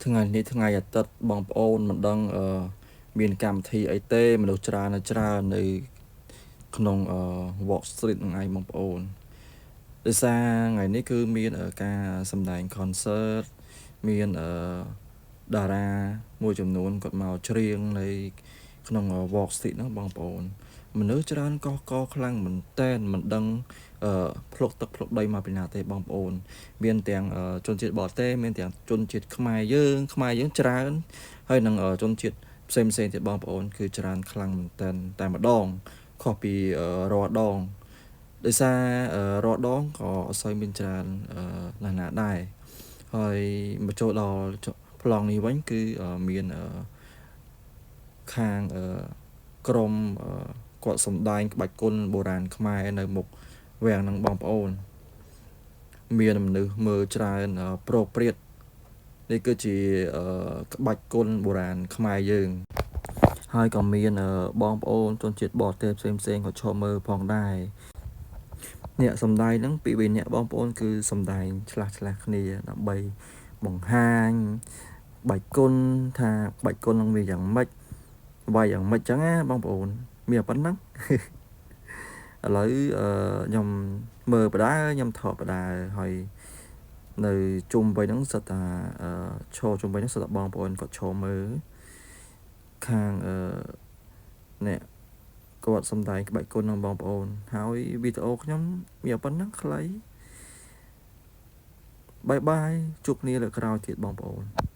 ថ្ងៃនេះថ្ងៃអាទិត្យបងប្អូនមិនដឹងមានកម្មវិធីអីទេមនុស្សច្រើនច្រើននៅក្នុង Walk Street ហ្នឹងឯងបងប្អូនដោយសារថ្ងៃនេះគឺមានការសម្ដែង concert មានតារាមួយចំនួនគាត់មកច្រៀងនៅក្នុង Walk Street ហ្នឹងបងប្អូនមនុស្សច្រើនកកកខ្លាំងមែនតែនមិនដឹងភ្លុកទឹកភ្លុកដីមកពីណាទេបងប្អូន មានទាំងជនជាតិបរទេសមានទាំងជនជាតិខ្មែរយើងខ្មែរយើងច្រើនហើយនឹងជនជាតិផ្សេងផ្សេងទៀតបងប្អូនគឺច្រើនខ្លាំងមែនតែនតែម្ដងខុសពីរាល់ដងដោយសាររាល់ដងក៏អត់សូវមានច្រើនណាស់ណាដែរហើយមកចូលដល់ប្លង់នេះវិញគឺមានខាងក្រុមគាត់សំដែងក្បាច់គុណបុរាណខ្មែរនៅមុខវាំងនឹងបងប្អូនមានមនុស្សមើលច្រើនប្រោព្រាតនេះគឺជាក្បាច់គុណបុរាណខ្មែរយើងហើយក៏មានបងប្អូនជនជាតិបរទេសផ្សេងផ្សេងក៏ឈរមើលផងដែរអ្នកសំដែងហ្នឹងពីរអ្នកបងប្អូនគឺសំដែងឆ្លាស់ឆ្លាស់គ្នាដើម្បីបង្ហាញបាច់គុណថាបាច់គុណនឹងវាយ៉ាងម៉េចវាយយ៉ាងម៉េចចឹងណាបងប្អូនមានប៉ុណ្ណឹងឥឡូវខ្ញុំមើលបដាខ្ញុំថតបដាហើយនៅជុំវិញហ្នឹងសិតតាឈរជុំវិញហ្នឹងសិតតាបងប្អូនគាត់ឈរមើលខាងអ្នកគាត់សំដែងក្បាច់គុណនឹងបងប្អូនហើយវីដេអូខ្ញុំមានប៉ុណ្ណឹងខ្លីbye bye ជួបគ្នាលើកក្រោយទៀតបងប្អូន។